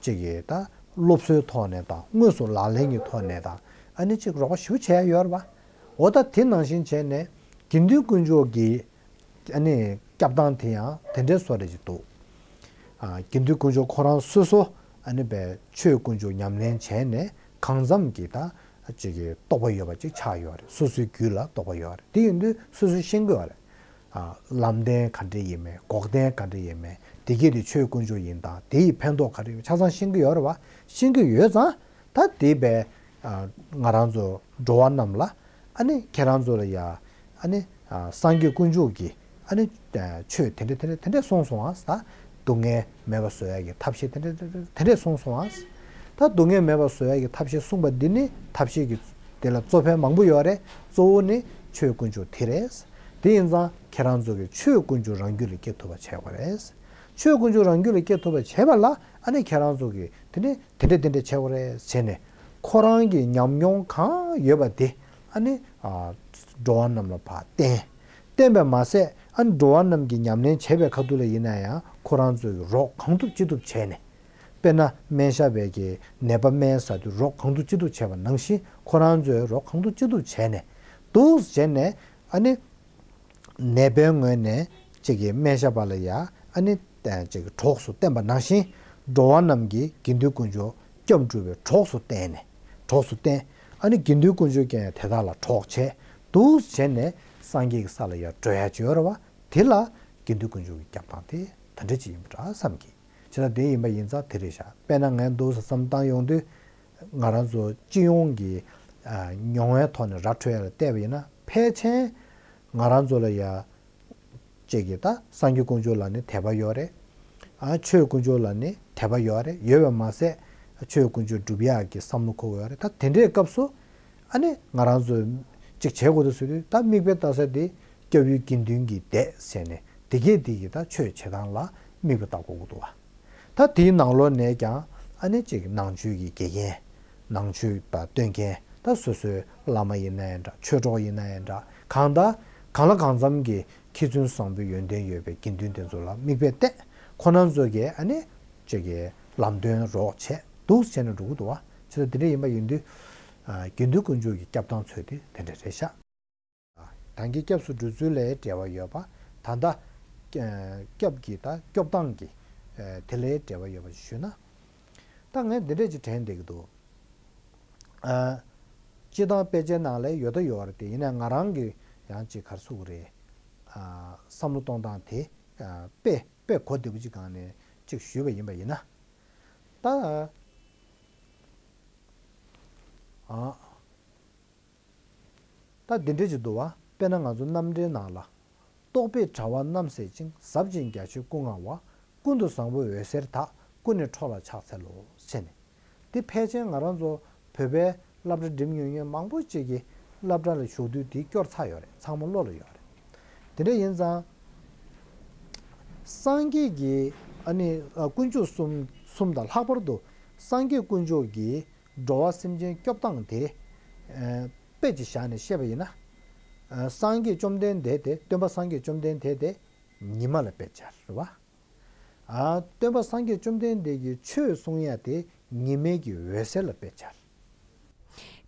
ཅིག་གི་ད་སློབ་གསོའི་ཐོག་ནས་དང་དངོས་སུ་ལག་ལེན་གྱི་ཐོག་ནས་དང་། ཨ་ནི་ཅིག་རོགས་པ་ཞེ་པོ་བྱས་ཡོད་རེད་པ། འོ་ད་དེ་ནང་བཞིན་བྱས་ནས་དགེ་འདུན་དཀོན་མཆོག་གི་ཨ་ནི་སྐྱབས་སྟངས་དེ་ཡང་དེ་འདྲའི་བཟོ་འདྲ་ཅིག་འདུག་ཨ། དགེ་འདུན་དཀོན་མཆོག་ཁོ་རང་སོ་སོ་ཨ་ནི་པའི་ཆོས་དཀོན་མཆོག་ཉམས་ལེན་བྱས་ནས་གང་འཚམ་གྱི་ད་ཅིག་གི་རྟོགས་པ་ཡོད་པ་ཅིག་ཆགས་ཡོད་རེད། སོ་སོའི་རྒྱུད་ལ་རྟོགས་པ་ཡོད་རེད། དེ་ཡིན་དུས་སོ་སོས་ཤེས་ཀྱི་ཡོད་རེད། ཨ། ལམ་བདེན་ག་འདྲ་ཡིན་མིན། འགོག་བདེན་ག་འདྲ་ཡིན་མིན། དེ་གས་དེ་ཆོས་དཀོན་མཆོག་ཡིན་སྟངས། དེ་ཡི་ཕན་ཐོགས་ག་རེ་ཡོད་ཆ་ཚང་ཤེས་ཀྱི་ཡོད་རེད་བ། ཤེས་ཀྱི་ཡོད་ཙང་ད་དེ་བས། ཨ། ང་རང་ཚོ་འགྲོ་བ་རྣམས་ལ། ཨ་ནི་ཁྱེད་རང་ཚོ་ལ་ཡ། ཨ་ནི། ཨ། སངས་རྒྱས་དཀོན་མཆོག་གིས། ཨ་ནི། ཨ། ཆོས་དེ་འདྲ་དེ་འདྲ་དེ་འདྲ་གསུངས་སོང་ཨ། ད་སྡུག་བསྔལ་མེད་པ་བཟོ་ཡ་གི་ཐབས་ཤེས་དེ་འདྲ་དེ་འདྲ་དེ་འདྲ་གསུངས་སོང་ཨ། ད་སྡུག་བསྔལ་མེད་པ་བཟོ་ཡ་གི་ཐབས་ཤེས་གསུངས་པ་འདི་ནི་ཐབས་ཤེས་ཀྱི་དེ་ལ་གཙོ་ཕལ་མང་པོ་ཡོད་རེད། གཙོ་བོ་ནི་ཆོས་དཀོན་མཆོག་དེ་རེད། དེ་ཡིན་ཙང་ཁྱེད་རང་ཚོ་གིས་ཆོས་དཀོན་མཆོག་རང་རྒྱུད་ལ་སྐྱེ་ཐུབ་པ་བྱེད་དགོས་རེད། ཆོས་དཀོན་མཆོག་རང་རྒྱུད་ལ་སྐྱེ་ཐུབ་པ་བྱེད་པ་ལ་ཨ་ནི་ཁྱེད་རང་ཚོ་གིས་དེ་ནི་དེ་འདྲ་དེ་འདྲ་བྱེད་དགོས་རེད་ཟེར་ནས། ཁོ་རང་གི་ཉམས་མྱོང་གང་ཡོད་པ་དེ་ཨ་ནི། ཨ། འགྲོ་བ་རྣམས་ལ་ཕར་བསྟན། བསྟན་པས་མ་ཟད། ཨ་ནི་འགྲོ་བ་རྣམས་ཀྱིས་ཉམས་ལེན་བྱེད་པའི་ཁ་ཐུག་ལ་ཡིན་ན་ཡང་ཁོ་རང་ཚོས་རོགས་གང་ཐུབ་ཅི་ཐུབ་བྱས་ནས། དཔེར་ན་སྨན་ཞབས་པའི་གི་ནད་པ་སྨན་ཟ་དུས་རོགས་གང་ཐུབ་ཅི་ཐུབ་བྱས་པ་ནང་བཞིན། ཁོ་རང་ཚོས་རོགས་གང་ཐུབ་ཅི་ཐུབ་བྱས་ནས། འདུག་བྱས་ནས་ཨ་ནི། ནད་པའི་ངོས་ནས་ཅིག་གིས་སྨན་ཞབས་པ་ལ་ཡ། ཨ་ནི། ཅིག་གིས་གྲོགས་སུ་བསྟེན་པ་ནང་བཞིན། འགྲོ་བ་རྣམས་ཀྱིས་དགེ་འདུན་དཀོན་མཆོག་སྐྱབས་འགྲོ་བའི་གྲོགས་སུ་བསྟེན་ནས། གྲོགས་སུ་བསྟེན། ཨ་ནི་དགེ་འདུན་དཀོན་མཆོག་ཀྱང་དེ་དག་ལ་གྲོགས་བྱས། འདུག་བྱས་ནས་སངས་རྒྱས་ཀྱི་ས་ལ་ཡ་འགྲོ་ཡ་ཅིག་ཡོད་རེད་བ། དེ་ལ་དགེ་འདུན་དཀོན་མཆོག་གི་སྐྱབས་སྟངས་དེ་ད་འདྲ་ཅིག་ཡིན་པ་འདྲ་བསམ་གི། བྱས་ཙང་དེ་ཡིན་པ་ཡིན་ཙང་དེ་རེད་ཤག་དཔེར་ན་ངས་འདུག་སེ་བསམ་བློ་བཏང་ཡོང་དུས། ང་རང་ཚོ་སྤྱི་ཡོངས་ཀྱི། ཨ། མྱོང་བའི་ཐོག་ནས་ར་འཕྲོད་ཡ་ལ་བལྟས་པ་ཡིན་ན། ཕལ་ཆེར་ང་རང་ཚོ་ལ་ཡ། ཅིག་གིས་ད་སངས་རྒྱས་དཀོན་མཆོག་ལ་ནི་དད་པ་ཡོད་རེད། ཨ། ཆོས་དཀོན་མཆོག་ལ་ནི་དད་པ་ཡོད་རེད། ཡོད་པ་མ་ཟད་ཆོས་དཀོན་མཆོག་སྒྲུབ་ཡག་གི་བསམ་བློ་འཁོར་གྱི་ཡོད་རེད། ད་དེ་འདྲའི་སྐབས་སུ་ཨ་ནི་ང་རང་ཚོས་ཅིག་བྱེད་དགོས་འདུག་ཟེར་དུས། ད་དམིགས་པའི་ལྟ་ས་དེ་སྐྱབས་ཡུལ་དགེ་འདུན་གྱི་སྡེ་ཟེར་ནས་དེ་གས་དེ་གིས་ད་ཆོས་བྱེད་སྟངས་ལ་དམིགས་པ་བཏགས་དགོས་ཀྱི་འདུག་བ། ད་དེའི་ནང་ལོགས་ནས་ཀྱང་ཨ་ནི་ཅིག་ནང་ཆོས་ཀྱི་དགེ་རྒན། ནང་ཆོས་པ་སྟོན་མཁན། ད་སོ་སོའི་བླ་མ་ཡིན་ན་ཡང་འདྲ། ཆོས་གྲོགས་ཡིན་ན་ཡང་འདྲ། གང་ལྟར་གང་ལ་གང་འཚམ་གྱི་མཁས་བཙུན་བཟང་པོའི་ཡོན་ཏན་ཡོད་པའི་དགེ་འདུན་དེ་ཚོ་ལ་མིག་དཔེ་བལྟས། ཁོ་རང་ཚོ་གིས་ཨ་ནི་ཅིག་གི་ལམ་སྟོན་རོགས་བྱས། འདུག་བྱས་ནས་འགྲོ་གི་འདུག་བ། བྱས་ཙང་དེ་འདྲ་ཡིན་པ་ཡིན་དུས། ཨ། དགེ་འདུན་དཀོན་མཆོག་གི་སྐྱབས་སྟངས་ཚོ་དེ་དེ་འདྲ་རེད་ཤག་དང་གི་སྐྱབས་སུ་འགྲོ་ཚུལ་ལ་འབྲེལ་བ་ཡོད་པ། ད་ལྟ་སྐྱབས་ཀྱི་ད་སྐྱོབ་སྟངས་ཀྱི་དེ་ལ་འབྲེལ་བ་ཡོད་པ་ཞུས་ན། ད་ངས་འདི་འདྲས་ཅིག་དྲན་བསྡད་ཀྱི་འདུག་ཨ། སྤྱིར་བཏང་དཔེ་ཆའི་ནང་ལ་ཡོད་ད་ཡོད་རེད་དེ། ཡིན་ནའི་ང་རང་གི་ཡང་ཅིག་ག་རེ་ཟེར་དགོས་རེད། ཨ། བསམ་བློ་གཏོང་སྟངས་དེ། ཨ། དཔེ་དཔེ་གོ་བདེ་པོ་ཅིག་སྒང་ནས་ཅིག་ཞུས་པ་ཡིན་པ་ཡིན་ན། ད། ཨ། ད་འདི་འདྲས་ཅིག་འདུག་བ། དཔེར་ན་ང་ཚོ་རྣམ་འགྲེལ་ནང་ལ། རྟོག་པས་དྲ་བ་རྣམ་སེལ་ཅིང་། ཟབ་ཅིང་རྒྱ་ཆེའི་སྐུ་མངའ་བ། ཀུན་ཏུ་བཟང་པོ་འོད་ཟེར་དག། སྐུ་ནི་འཕྲོ་ལ་ཕྱག་འཚལ་ལོ། ཟེར་ནས། འདི་ཕལ་ཆེར་ང་རང་ཚོ་བོད་པའི་སློབ་གྲྭ་འགྲིམ་ཡོང་མཁན་མང་པོ་ཅིག་གིས་སློབ་གྲྭ་ལ་ཞུགས་དུས་འདི་སྐྱོར་ཚར་ཡོད་རེད། ཚང་མ་བློ་ལ་ཡོད་རེད། དེ་འདྲ་ཡིན་ཙང་། སངས་རྒྱས་ཀྱི་ཨ་ནི། ཨ། དཀོན་མཆོག་གསུམ་གསུམ་དང་ལྷག་པར་དུ་སངས་རྒྱས་དཀོན་མཆོག་གིས། འགྲོ་བ་སེམས་ཅན་སྐྱོབ་སྟངས་དེ། ཨ། དཔེ་ཅིག་བཞག་ནས་བཤད་པ་ཡིན་ན། ཨ། སངས་རྒྱས་བཅོམ་ལྡན་འདས་དེ། སྟོན་པ་སངས་རྒྱས་བཅོམ་ལྡན་འདས་དེ་ཉི་མ་ལ་དཔེ་སྦྱར་བ། ཨ། སྟོན་པ་སངས་རྒྱས་བཅོམ་ལྡན་འདས་ཀྱིས་ཆོས་གསུང་ཡ་དེ་ཉི་མའི་གི་འོད་ཟེར་ལ་དཔེ་སྦྱར།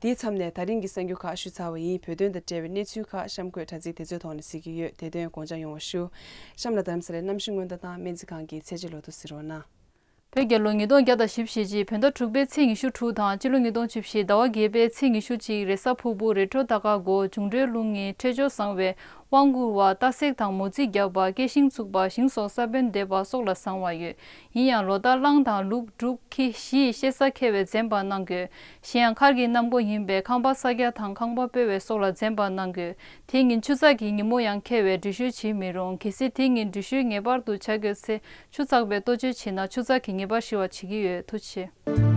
འདིའི་མཚམས་ནས་ད་རིང་གི་གསར་འགྱུར་ཁག་ཞུས་ཚར་བ་ཡིན། བོད་དོན་དང་འབྲེལ་བའི་གནས་ཚུལ་ཁག་གཤམ་འཁོད་དྲ་ཚིགས་དེ་ཚོའི་ཐོག་ནས་གཟིགས་ཀྱི་ཡོད། དེ་དོན་དགོངས་འཇགས་ཡོང་བ་ཞུ། གཤམ་ལ་རྡ་རམ་ས་ལའི་གནམ་གཤིས་སྔོན་བརྡ་དང་སྨན་རྩིས་ཁང་གི་ཚད་གཞི་ལོ་ཐོ་གཟིགས་རོགས་གནང་། བོད་རྒྱལ་ལོ་ཉིས་སྟོང་བརྒྱ་དང་བཞི་བཅུ་ཞེ་གཅིག་བོད་ཟླ་དྲུག་པའི་ཚེས་ཉི་ཤུ་དྲུག་དང་སྤྱི་ལོ་ཉིས་སྟོང་བཅུ་བཞི་ཟླ་བ་བརྒྱད་པའི་ཚེས་ཉི་ཤུ་གཅིག་རེས་གཟའ་ཕུར་བུ་རི་ཁྲོད་ད་ག་སྒོ་འབྱུང་འགྲོའི་གླུ་ངེས་འཕྲོད་སྦྱོར་བཟང་བའི་དབང་བསྐུར་བ་རྟ་བསྲེགས་དང་མོ་རྩིས་བརྒྱབ་པ་སྐྱེ་ཤིང་བཙུགས་པ་ཞིང་སོགས་ས་བོན་འདེབས་པ་སོགས་ལ་བཟང་བ་ཡོད། ཡིན་ཡང་ལོ་ཟླ་གླང་དང་ལུག་འབྲུག་ཁྱི་བཞི་ཡི་ཤེ་ས་ཁེ་བའི་འཛེམ་པ་གནང་དགོས། གཞན་ཡང་མཁར་གྱི་གནམ་སྒོ་ཡིན་པས་ཁང་པ་ས་རྒྱ་དང་ཁང་པ་སྤོ་བའི་སོགས་ལ་འཛེམ་པ་གནང་དགོས། དེ་ཉིན་ཆུ་ཚགས་ཀྱི་ཉིན་མོ་ཡང་ཁེ་བས་འགྲུལ་བཞུད་བྱེད་མི་རུང་། གལ་སྲིད་དེ་ཉིན་འགྲུལ་བཞུད་ངེས་པར་དུ་བྱ་དགོས་ཚེ་ཆུ་ཚགས་པས་གཏོ་བཅོས་བྱེད་ན་ཆུ་ཚགས་ཀྱིས་ངེས་པར་ཞི་བ་བྱེད་ཀྱི་ཡོད། ཐུགས་རྗེ་ཆེ།